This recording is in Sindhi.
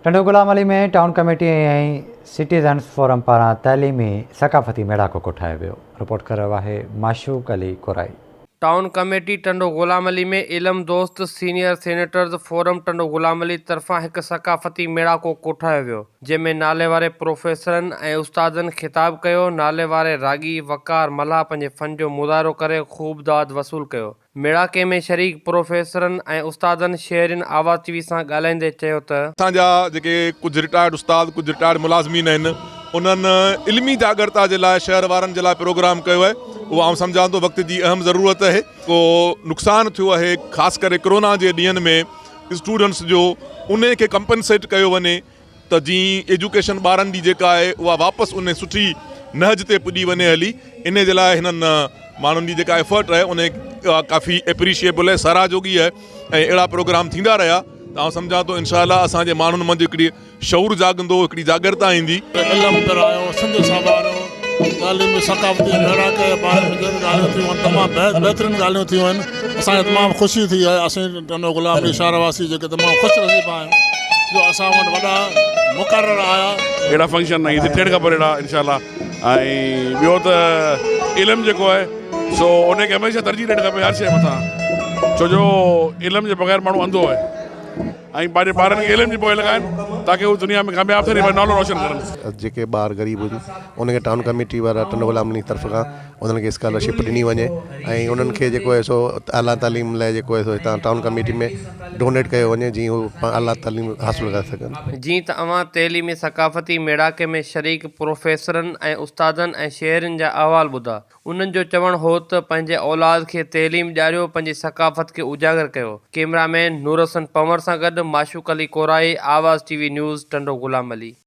Tando Ghulam Ali ۾ town committee ۽ citizens forum پاران تعليمي ثقافتي ميڙاڪو ڪوٺايو ويو، رپورٽ ڪري رهيو آهي معشوق علي ڪورائي. ٽائون ڪميٽي ٽنڊو غلام علي ۾ علم دوست senior senators forum Tando Ghulam Ali طرفان هڪ ثقافتي ميڙاڪو ڪوٺايو ويو جنهن ۾ ناليواري پروفيسرن ۽ استادن خطاب ڪيو، ناليواري راڳي وقار ملاح پنهنجي فن جو مظاهرو ڪري خوب داد وصول ڪيو. ميڙاڪي ۾ شريڪ پروفيسرن ۽ استادن شهرين آواز ٽي وي سان ڳالهائيندي چيو ته. اسان جا جيڪي ڪجهه رٽائرڊ استاد ڪجهه رٽائرڊ ملازمين آهن انهن علمي جاڳرتا جي لاء شهر وارن جي لاء پروگرام ڪيو آهي اهو آئون سمجهان ٿو وقت جي اهم ضرورت آهي ڪو نقصان ٿيو آهي خاص ڪري ڪرونا جي ڏينهن ۾ اسٽوڊنٽس جو انهي کي ڪمپنسيٽ ڪيو وڃي ته جي ايجوڪيشن ٻارن جي جيڪا آهي اها واپس ان سٺي نهج تي پڄي وڃي هلي انهي جي لاء هنن ماڻهن جي جيڪا ايفرٽ آهي ان اها ڪافي ايپريشيبل آهي ساراهه جوڳي آهي ۽ اهڙا پروگرام ٿيندا رهيا ته آئون سمجهان ٿو انشاء الله اسان جي ماڻهن منجهه هڪڙي شعور جاڳندو هڪڙي جاڳرتا ايندي. علم پرايو سنڌ سنواريو تعليمي ثقافتي ميڙاڪي جي باري ۾ جيڪي ڳالهيون ٿيون آهن تمام بهترين ڳالهيون ٿيون آهن اسان کي تمام خوشي ٿي آهي اسين ٽنڊو غلام علي شهر واسي جيڪي تمام خوش نصيب آهيون جو اسان وٽ وڏا مقرر آيا. اهڙا فنڪشن ائين ٿيڻ کپن اهڙا انشاء الله ۽ ٻيو ته علم جيڪو آهي سو ان کي هميشه ترجيح ڏيڻ کپي هر شيء مٿان ڇو جو علم جي بغير ماڻهو انڌو آهي. ۽ پنهنجي ٻارن کي علم جي پوئين لڳائن تاڪه هو دنيا ۾ ڪامياب ٿين ۽ پنهنجو نالو روشن ڪرن. جيڪي ٻار غريب هجن انهن کي ٽائون ڪميٽي وارا ٽنڊو غلام علي طرف کان انهن کي اسڪالرشپ ڏني وڃي ۽ انهن کي جيڪو آهي سو اعليٰ تعليم لاء جيڪو آهي سو هتان ٽائون ڪميٽي ۾ ڊونيٽ ڪيو وڃي جيئن هو اعليٰ تعليم حاصل ڪري سگهن. جيئن ته اوهان تعليمي ثقافتي ميڙاڪي ۾ شريڪ پروفيسرن ۽ استادن ۽ شهرين جا احوال ٻڌا. انهن جو چوڻ هو ته پنهنجي اولاد کي تعليم ڏياريو پنهنجي ثقافت کي اجاگر ڪيو. ڪئميرا مين نور حسن پنور سان گڏ Mashooq Ali Korai, Awaz T V news, Tando Ghulam Ali.